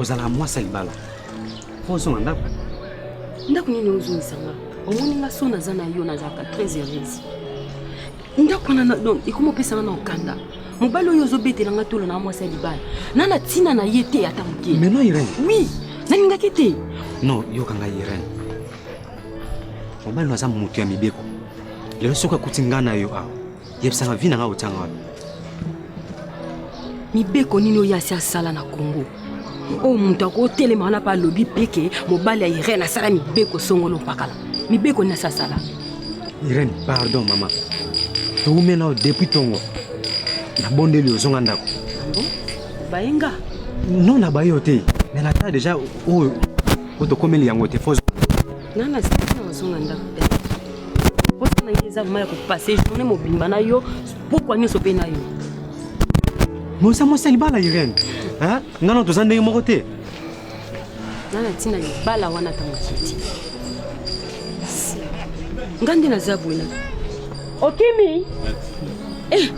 [SPEAKER 16] Ozalaka mwasi ya libala fo ozonga ndako.
[SPEAKER 11] Ndako nini ozongisa nga? Omoni nga so naza na yo, nazalaka très heureuse. Ndako wana donc ekoma opesa nga na okanda. Mobali oyo ozobetela nga tolo na mwasi ya libala na na ntina na ye te ata moke.
[SPEAKER 16] Mais non Irène.
[SPEAKER 11] Oui, nalingaki te.
[SPEAKER 16] Non, yoka ngai Irène. Mobali no aza moto ya mibeko. Lelo soki akuti nga na yo awa, yebisanga vi na nga otianga wapi?
[SPEAKER 11] Mibeko nini oyo asi asala na Congo? Oyo moto akotelema wana mpe alobi mpe ke mobali ya Irène asala mibeko songolo mpakala. Mibeko nini asi asala?
[SPEAKER 16] Irène, pardon mama. Toumela yo depuis tongo. Nabondeli yo zonga ndako.
[SPEAKER 11] Bon, baye nga?
[SPEAKER 16] Non, nabaye yo te. Mais nata déjà oyo oyo tokomeli yango te fo.
[SPEAKER 11] Nana sika na kozonga ndako te. Posa na ye eza vraiment ya kopase journée mobimba na yo, pokwa nyonso mpe na yo.
[SPEAKER 16] Mais oza mwasi ya libala Irène. Hein? Nga na toza ndenge moko te.
[SPEAKER 11] Nana ntina libala wana ata moke te. Nga nde naza boye na. Okimi? Eh.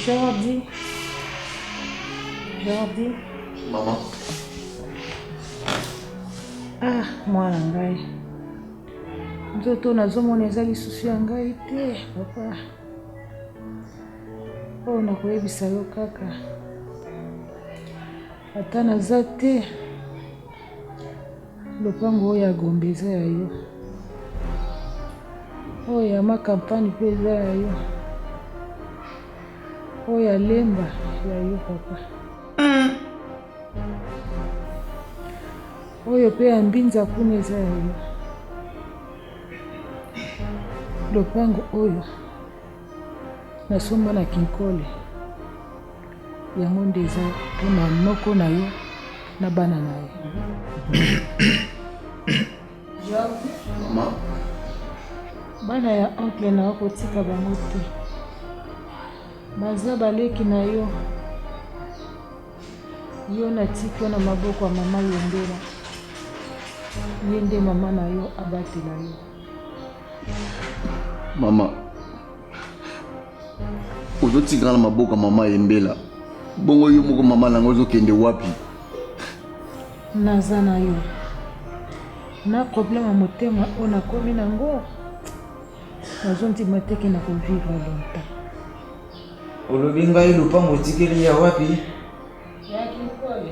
[SPEAKER 7] Jordi. Jordi.
[SPEAKER 15] Maman.
[SPEAKER 7] Ah, mwana ngai. Nzoto nazomona eza lisusu ya ngai te, papa. Oyo nakoyebisa yo kaka. Ata naza te, lopango oyo ya Gombe eza ya yo. Oyo ya ma campagne mpe eza ya yo. Oyo ya Lemba ya yo papa. Oyo mpe ya Mbinza kuna eza ya yo. Lopango oyo nasomba na Kinkole. Yango nde eza mpo na noko na yo na bana na ye.
[SPEAKER 15] Mama.
[SPEAKER 7] Bana ya oncle na yo kotika bango te. Baza baleki na yo. Yo natiki yo na maboko ya mama Yembela. Ye nde mama na yo abatela yo.
[SPEAKER 15] Mama. Ozotika na maboko ya mama Yembela. Bongo yo moko mama na ngai ozokende wapi?
[SPEAKER 7] Naza na yo. Na problème ya motema oyo nakomi nango, nazondima te ke nakovivre longtemps.
[SPEAKER 6] Olobi ngai lopango etikeli ya wapi?
[SPEAKER 7] Ya Kinkole.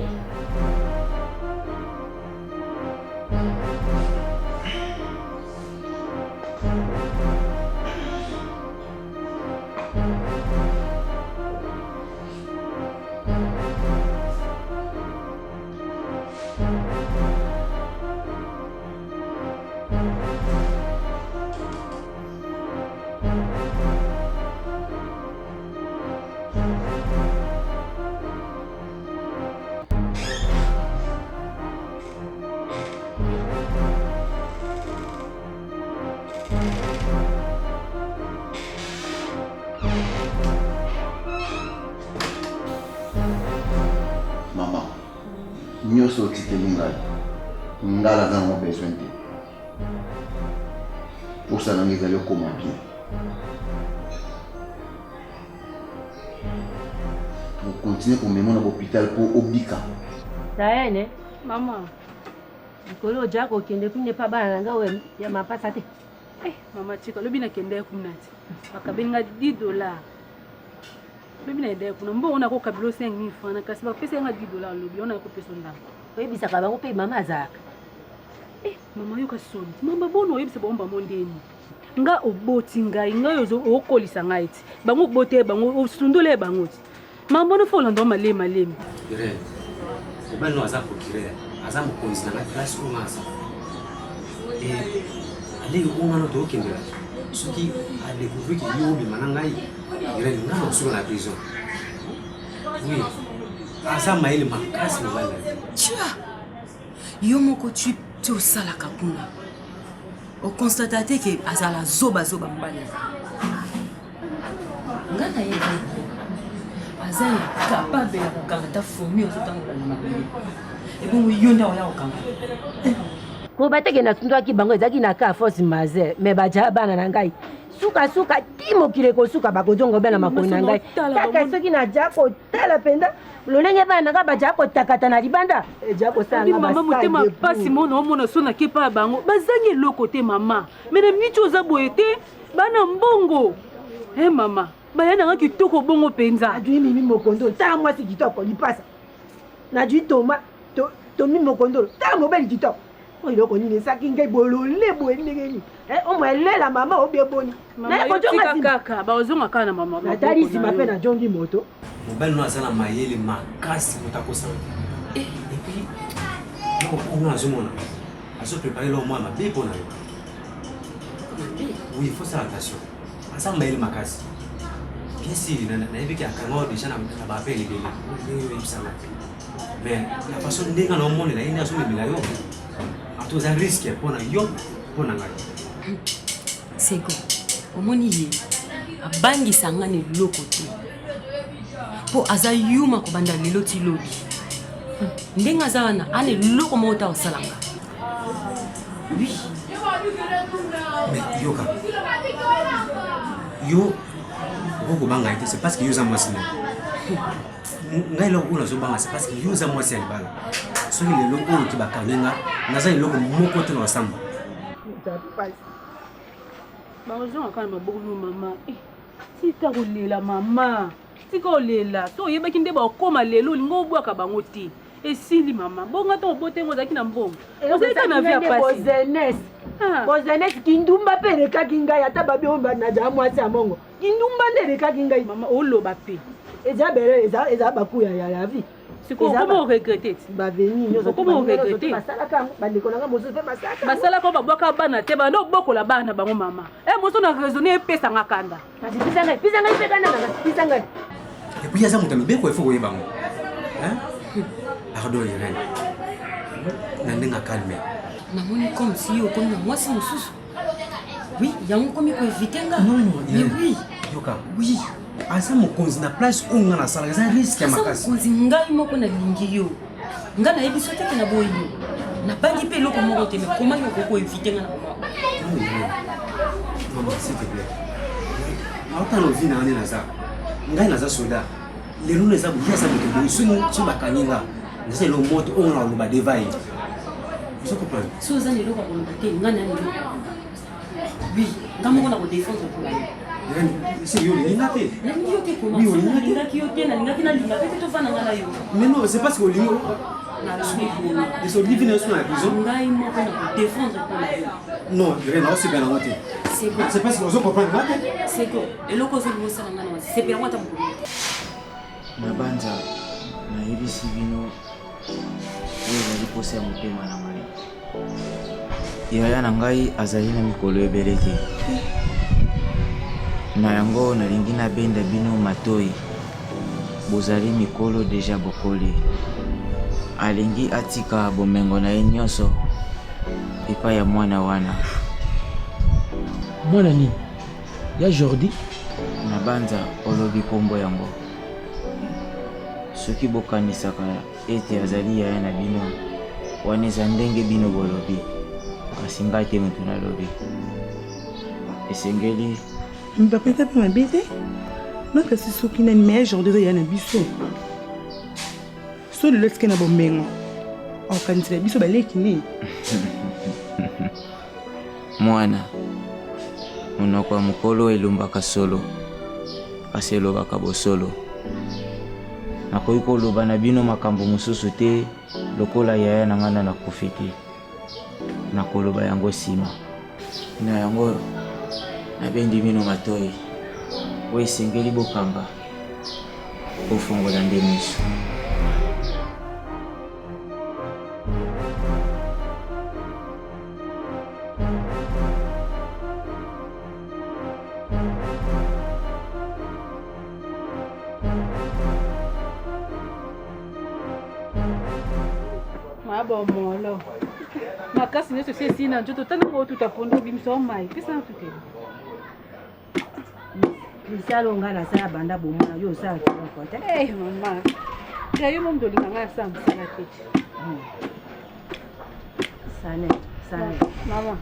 [SPEAKER 15] Nyoso otikeli ngai, ngai naza nango besoin te. Posa na ngai ezali okoma bien. Okontinue komema na hôpital mpo obika.
[SPEAKER 17] Tayene.
[SPEAKER 9] Mama.
[SPEAKER 17] Likolo oja kokende kuna epa bana na ngai oyo ya mapasa te.
[SPEAKER 9] Eh, mama tika lobi nakendaki kuna te. Bakabeli ngai 10 dollars. Lobi na edaki kuna mbongo nakokabela yo 5000 francs kasi bapesa ngai 10 dollars lobi wana nakopesa ndambo.
[SPEAKER 17] Oyebisaka bango mpe mama azalaka.
[SPEAKER 9] Eh, mama yoka soni. Mama bono oyebisa bango bango ndeni. Nga oboti ngai, ngai okolisa ngai ti. Bango obote bango osundole bango ti. Mama bono fo olanda malemi malemi.
[SPEAKER 16] Irene, mobali no aza procureur, aza mokonzi na ngai place oyo nga aza. E aleki oyo nga no tokokendela soki adecouvrir ke yo obima na ngai Irene, nga na kosuka na prison. Oui, aza mayele makasi mobali na yo.
[SPEAKER 11] Tia! Yo moko tu ti osalaka kuna. Oconstata te ke azala zoba zoba mobali na yo. Nga nayebi ye. Aza incapable ya kokanga ata fourmi ozotambola na mabele. Ebongo yo nde oya kokanga.
[SPEAKER 17] Koba te ke nasundwaki bango ezalaki na ka force majeure mais baja bana na ngai sukasuka ti mokili ekosuka bakozonga obe na makolo na ngai kaka soki naja kotala mpenza lolenge bana na ngai baja kotakata na libanda eja kosala
[SPEAKER 9] mama motema mpasi mona omona so nake epai ya bango bazangi eloko te mama me na miniti oza boye te bana mbongo e eh, mama baya nanga kitoko bongo mpenza
[SPEAKER 17] adui mimi mokondo tala mwasi kitoko lipasa najui toma tomi mokondolo tala mobali kitoko oyo eloko nini esaki ngai bolole boye ndenge nini eh, omo elela mama obie boni
[SPEAKER 9] kaka bazonga kaka na mama
[SPEAKER 17] natali nsima mpe najongi moto
[SPEAKER 16] mobali no aza na mayele makasi moto akosana te eh, epuis eloko oyo azomona azoprepare eloko mwa mabe mpo na yo oui faut sala attention aza mayele makasi bien sûr nayebi ke akanga oyo déjà na baapele ebele ndenge oyebisanga mais la façon ndenge naomonela ye nde azomemela yo ato eza risque mpo na yo mpo na ngai
[SPEAKER 11] seko omoni ye abangisa nga na eloko te mpo aza yuma kobanda lelo ti lobi ndenge aza wana ana eloko moko ta kosala nga
[SPEAKER 16] oui mais yoka yo okoki kobanga ye te c'est parce que yo oza mwasi na ngai eloko oyo nazobanga c'est parce que yo oza mwasi ya libala soki lelo oyo ki bakangi nga naza eloko moko te na basamba
[SPEAKER 9] bazonga kaka na maboko no mama eh, tika kolela mama tika kolela so oyebaki nde bakoma lelo olingi obwaka bango te esili mama bonga ntango obotengo ozalaki na mbongo ozalaki kaka na vie ya pasi
[SPEAKER 17] bozenesi kindumba mpe elekaki ngai ata babi oyo nazala mwasi ya mongo kindumba nde elekaki ngai
[SPEAKER 9] mama oloba mpe
[SPEAKER 17] eza bele eza eza baku ya ya vie
[SPEAKER 9] sikoyo okoma oregrete ti
[SPEAKER 17] baveni nyonso
[SPEAKER 9] okoma oregrete
[SPEAKER 17] basalaka yango bandeko na ngai mosusu mpe basalaka
[SPEAKER 9] basalaka oyo babwaka bana te banda obokola bana bango mama e mosusu na raisonne epesanga kanda
[SPEAKER 17] kasi pisa ngai pisa ngai mpe kanda nanga pisa ngai
[SPEAKER 16] epuis aza moto ya mibeko ifo koyeba yango pardon irene na ndenge akalme
[SPEAKER 11] namoni comme si yo okomi na mwasi mosusu Oui, yango okomi ko éviter nga.
[SPEAKER 16] Non, non,
[SPEAKER 11] mais oui.
[SPEAKER 16] Yoka.
[SPEAKER 11] Oui.
[SPEAKER 16] Aza mokonzi na place oyo nga nasalaka eza risque ya makasi.
[SPEAKER 11] Aza mokonzi ngai moko nalingi yo. Nga nayebi so te ke naboyi yo. Nabangi mpe eloko moko te mais comment yo okoki ko éviter nga na mama.
[SPEAKER 16] Maman, s'il te plaît. Naotala ovi na nga nde naza. Ngai naza soldat. Lelo naza boye aza moto boye soki bakangi nga naza eloko moko te oyo nga nakoloba deva ye. Ozo comprendre?
[SPEAKER 11] Soki oza na eloko ya koloba te nga na eloko ya koloba. Oui, nga moko na kodefendre mpo na yo.
[SPEAKER 16] Se yo olingi nga te.
[SPEAKER 11] Nalingi yo te koma. Oui, olingi nga te. Nalingaki yo te, nalingaki nalinga pe te tovanda nga na yo.
[SPEAKER 16] Mais non, c'est parce que olingi.
[SPEAKER 11] Nalobi boye.
[SPEAKER 16] Ese olingi vi na yo so na prison.
[SPEAKER 11] Ngai moko na kodefendre mpo na yo.
[SPEAKER 16] Non, Irène, osepela nango te.
[SPEAKER 11] Seko.
[SPEAKER 16] C'est parce que ozo comprendre nga te.
[SPEAKER 11] Seko, eloko ozolinga osala nga na sepela yango ata mokolo te.
[SPEAKER 6] Nabanza nayebisi bino oyo ezali mposa ya motema na ngai. Yaya na ngai azali na mikolo ebele te. Na yango nalingi nabenda bino matoi. Bozali mikolo deja bokoli. Alingi atika bomengo na ye nyonso epai ya mwana wana.
[SPEAKER 10] Mwana nini? Ya Jordi?
[SPEAKER 6] Nabanza olobi kombo yango. Soki bokanisaka ete azali yaya na bino, wana eza ndenge bino bolobi, kasi ngai te moto nalobi. Esengeli.
[SPEAKER 3] Papa eza mpe mabe te nakasi soki nani me Jordi eza yaya na biso so lelo esike na bomengo okanisela biso baleki nini?
[SPEAKER 6] Mwana, monoko ya mokolo elumbaka solo, kasi elobaka bosolo. Nakoki koloba na bino makambo mosusu te lokola yaya na ngai nanu akufi te. Nakoloba yango nsima. Na yango, nabendi bino matoi, oyo esengeli bokanga, bofongola nde miso.
[SPEAKER 9] Mabomolo makasi nyonso esi esili na nzoto tala ngo otuta pondu obimisa o mai pesa na tutela
[SPEAKER 17] misala oyo ngai nasala banda bomwana yo osala kitoko te
[SPEAKER 9] eh, mama ya yo mondo olinga ngai asala mosala te
[SPEAKER 17] Sane, sane.
[SPEAKER 9] Mama.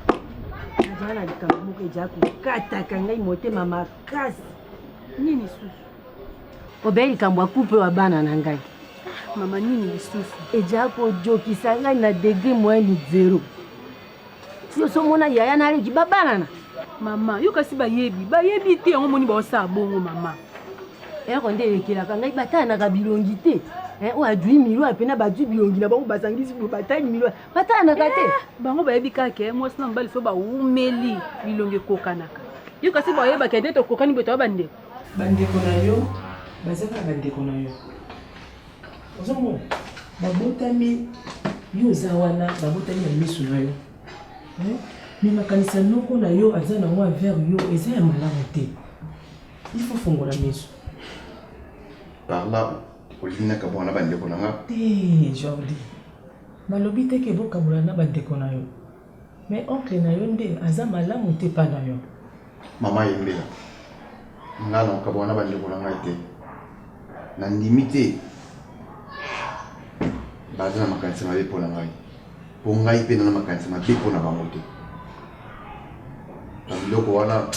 [SPEAKER 17] Naza na likambo moko eja kokataka ngai motema makasi.
[SPEAKER 9] Nini susu?
[SPEAKER 17] Obeyi likambo ya couple wa bana na ngai.
[SPEAKER 9] Mama nini lisusu?
[SPEAKER 17] Eja kojokisa ngai na degre moyenne zero. Yo somona yaya na leki babalana.
[SPEAKER 9] Mama, yo kasi bayebi, bayebi te yango moni baosala bongo mama.
[SPEAKER 17] Eloko nde elekelaka ngai batalanaka bilongi te. Eh, oyo adui miloa mpena badui bilongi na bango basangisi boye batali miloa batalanaka te. Eh,
[SPEAKER 9] bango bayebi kaka eh, mwasi na mobali so bawumeli bilongi ekokanaka. Yo kasi bayebaka nde tokokani boye toya bandeko.
[SPEAKER 3] Bandeko na yo baza kaka bandeko na yo. Ozomona babotami yo oza wana babotami na miso na yo. Mais makanisi ya noko na yo aza nango envers yo eza ya malamu te. Il faut fongola miso.
[SPEAKER 18] Par là olingi nakabwana na bandeko na nga?
[SPEAKER 3] Te Jordi, nalobi te ke bokabola na bandeko na yo. Mais oncle na yo nde aza malamu te epa na yo.
[SPEAKER 18] Mama Yembela, nga nakokabwana na bandeko na ngai te. Nandimi te baza na makanisi mabe mpo na ngai, mpo ngai mpe na na makanisi mabe mpo na bango te. Na biloko wana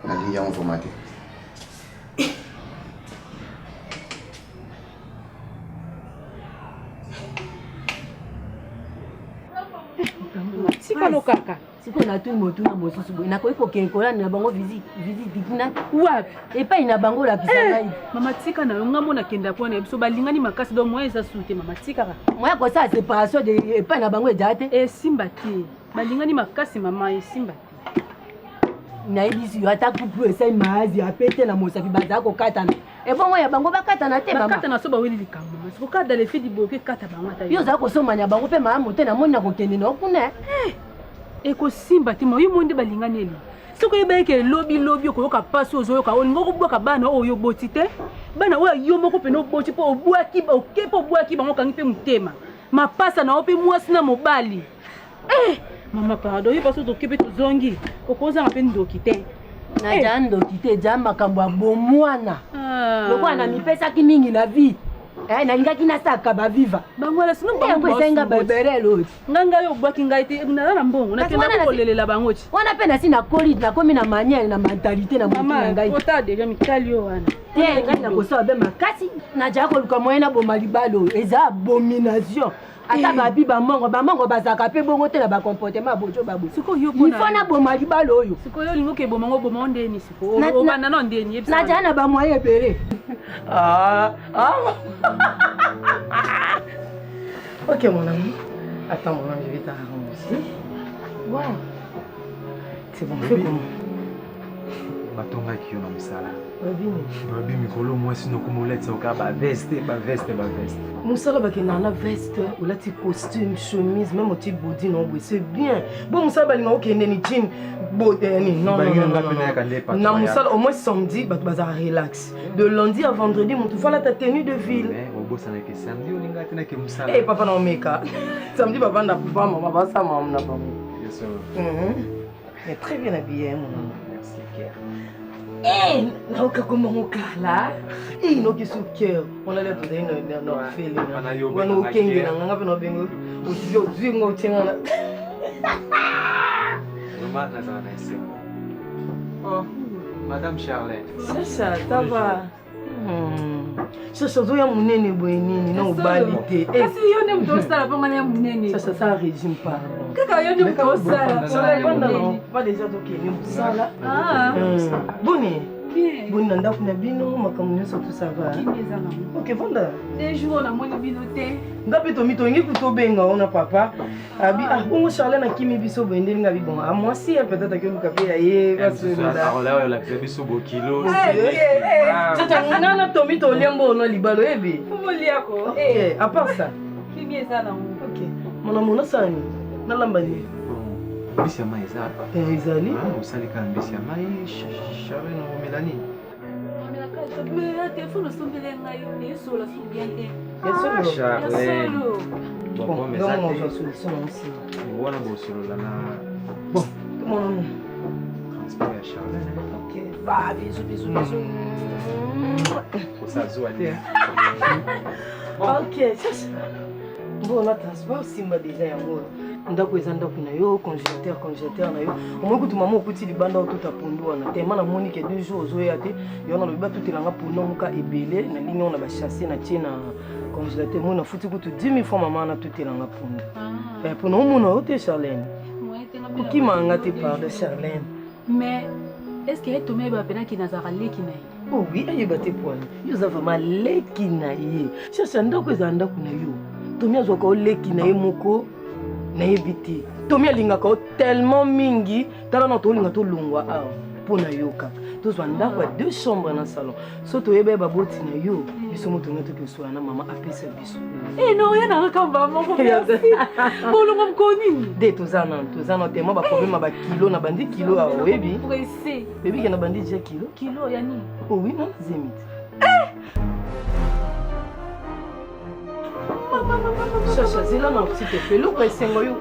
[SPEAKER 18] nalingi yango vraiment te.
[SPEAKER 9] Tikalo kaka.
[SPEAKER 17] Sikoyo natuni motuna mosusu boye, nakoki kokende kolanda na bango visite kuna
[SPEAKER 9] wapi?
[SPEAKER 17] Epai na bango olakisa eh, ngai.
[SPEAKER 9] Mama tika na yo, ngai mona kenda kuna na biso balingani makasi donc moyen eza su te mama tika kaka.
[SPEAKER 17] Moyen kosala separation de epai na bango eza te.
[SPEAKER 9] Esimba te. Balingani makasi mama esimba te.
[SPEAKER 17] Nayebisi yo ata couple esali maazi apete na mosapi bazala kokatana. Ebongo ya bango bakatana te mama.
[SPEAKER 9] Bakatana so baweli likambo mama. Siko kada le fait liboke kata bango ata.
[SPEAKER 17] Yo ozala kosomanya bango mpe malamu te namoni nakokende na kuna.
[SPEAKER 9] Eh, ekosimba te mama yo moni nde balingani eli. Soki oyeba eke lobi lobi okoyoka mpasi ozoyoka olingi okobwaka bana oyo oboti te bana oyo yo moko mpena oboti mpo obwaki oke mpo obwaki bango okangi mpe motema mapasa na yo mpe mwasi na mobali Eh, mama pardon, yo baso toke mpe tozongi, okozanga mpe ndoki te.
[SPEAKER 17] Naja eh. ndoki te, ja makambo ya bomwana.
[SPEAKER 9] Ah.
[SPEAKER 17] Lokola namipesaki mingi na vie. Eh, nalingaki nasaka baviva.
[SPEAKER 9] Bango wana sino
[SPEAKER 17] bango esenga nga beberelo.
[SPEAKER 9] Nga ngai obwaki ngai te, naza na mbongo, nakenda kolelela bango ti.
[SPEAKER 17] Wana mpe nasi nakoli, nakomi na manière na mentalité na motu na ngai.
[SPEAKER 9] Mama, ota deja mitali yo wana.
[SPEAKER 17] Te, ngai nakosala be makasi, najaka koluka moyen naboma libala oyo, eza abomination. ata babi bamongo bamongo bazalaka mpe bongo te na bacomportement ya bojo babo ifo naboma libala oyo
[SPEAKER 9] sikoyo olingi okeboma ngo oboma ngo ndeni sikoyo obanda no ndeni
[SPEAKER 17] najaa na bamoyen ebele
[SPEAKER 3] ah, ah.
[SPEAKER 19] Ok mon ami, attends mon ami, je vais t'arranger. Wow. C'est bon, fais comment
[SPEAKER 14] batongaki yo na mosala babi mikolo mwasi nokoma olatisa oka baveste baveste baveste
[SPEAKER 19] mosala bakendaka na veste olati costume chemise meme otie bodi na boye c'est bien bo mosala balinga okende ni jean eh, na mosala au moins samedi bato bazala relax de lundi à vendredi motu falata tenue de ville eh, papa na omeka samedi bavanda papa mama basama na bango Mais très bien habillé, mon ami.
[SPEAKER 14] Merci, Pierre.
[SPEAKER 19] Eh, nayoka komango kala Eh, noki su cœur wana lia tozali na orphelina wana okengela nga nga mpe nabengo ozwi ozwi nga otie nga na
[SPEAKER 14] Vraiment, nazala na esengo. Oh, Madame Charlène.
[SPEAKER 19] Chacha, ça va? Chacha ozoya monene boye nini na obali te
[SPEAKER 9] kasi yo nde moto osala mpo ngana ya monene
[SPEAKER 19] Chacha sala régime pardon
[SPEAKER 9] kaka yo nde moto osala
[SPEAKER 19] pa déjà tokende mosala boni boni na ndako na bino makambo nyonso tout ça va ok vanda
[SPEAKER 9] deux jours namoni bino te
[SPEAKER 19] nga mpe tomi tolingi kutu obenga ona papa abi ah bongo charlene akimi biso boye ndenge abi bon ah mwasi ya peut-être akeluka mpe ya ye
[SPEAKER 14] basololakisa biso bokilo
[SPEAKER 19] tata nga na tomi tolia mbo na libala oyebi
[SPEAKER 9] oliako
[SPEAKER 19] à part ça
[SPEAKER 9] kimi eza nango
[SPEAKER 19] ok mona mona osala nini nalamba nini
[SPEAKER 14] mbisi ya mai eza
[SPEAKER 19] ezali
[SPEAKER 14] osali kaka mbisi ya mai charlene omela nini
[SPEAKER 9] telefone osombele ngai esola so bien te
[SPEAKER 14] wana bosolola na
[SPEAKER 19] bon
[SPEAKER 14] transport ya charlene
[SPEAKER 19] ok ba bisous bisous bisous
[SPEAKER 14] kosa zuwa te
[SPEAKER 19] ok mbongo na transport simba deja yango ndako eza ndako na yo congélateur congélateur na yo omoi kutu mama okuti libanda otuta pondu wana tema namoni ke deux jours ozoya te yo nalobi batutelanga pondu yango ka ebele nalingi yango na bachasse na tie na congélateur moi nafuti kutu 10 000 fois mama wana atutelanga pondu ah. mpona omona yo te charlene kokima nga te pardon charlene
[SPEAKER 9] mais est ce que ye tomi ayeba mpenaki nazalaka leki na ye
[SPEAKER 19] Oh oui, ayeba te poani. Yo oza vraiment leki na ye. Chacha ndako ezala ndako na yo. Tomi azwaka yo leki na ye moko nayebi te. Tomi alingaka yo tellement mingi tala na tolinga tolongwa awa mpo na yo kaka tozwa ndako ya deux chambres na salon so toyeba ye baboti na yo biso moto ngai toki osola na mama apesa biso
[SPEAKER 9] Eh non, ya na kamba moko merci. Bolongo mokolo nini?
[SPEAKER 19] De toza nano toza nano tellement baproblème ya bakilo na bandi kilo awa oyebi
[SPEAKER 9] Pressé.
[SPEAKER 19] oyebi ke na bandi deja kilo
[SPEAKER 9] Kilo ya nini?
[SPEAKER 19] Oh oui, non, zemi. Chacha, zela na s'il te plaît. Eloko esengo yo.